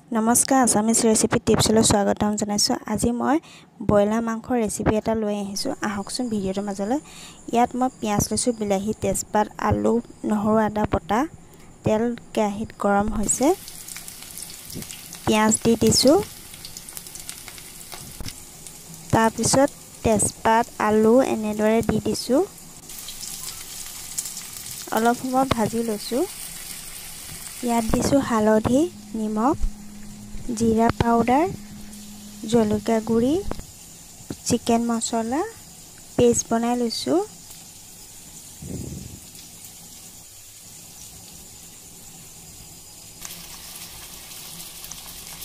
নমস্কাৰ Assamese recipe টিপছলৈ স্বাগতম জনাইছোঁ। আজি মই ব্ৰইলাৰ মাংসৰ ৰেচিপি এটা লৈ আহিছোঁ, আহকচোন ভিডিঅ'টোৰ মাজলৈ। ইয়াত মই পিঁয়াজ লৈছোঁ, বিলাহী, তেজপাত, আলু, নহৰু, আদা বটা। তেল কেৰাহীত গৰম হৈছে, পিঁয়াজ দি দিছোঁ, তাৰপিছত তেজপাত, আলু এনেদৰে দি দিছোঁ। অলপ সময় ভাজি লৈছোঁ। ইয়াত দিছোঁ হালধি, নিমখ, জিৰা পাউডাৰ, জলকীয়া গুড়ি, চিকেন মছলা, পেষ্ট বনাই লৈছোঁ।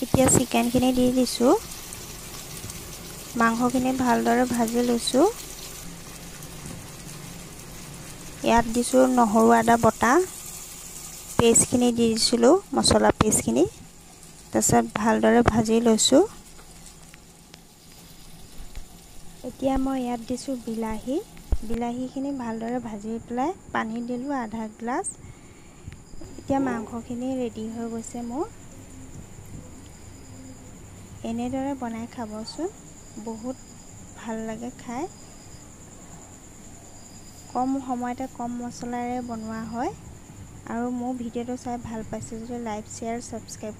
এতিয়া চিকেনখিনি দি দিছোঁ। মাংসখিনি ভালদৰে ভাজি লৈছোঁ। ইয়াত দিছোঁ নহৰু আদা বটা, পেষ্টখিনি দি দিছিলোঁ, মছলা পেষ্টখিনি। তাৰপিছত ভালদৰে ভাজি লৈছোঁ। এতিয়া মই ইয়াত দিছোঁ বিলাহী। বিলাহীখিনি ভালদৰে ভাজি পেলাই পানী দিলোঁ আধা গ্লাছ। এতিয়া মাংসখিনি ৰেডি হৈ গৈছে মোৰ। এনেদৰে বনাই খাবচোন, বহুত ভাল লাগে খাই। কম সময়তে কম মছলাৰে বনোৱা হয়। আৰু মোৰ ভিডিঅ'টো চাই ভাল পাইছে যদি লাইক, শ্বেয়াৰ, ছাবস্ক্ৰাইব।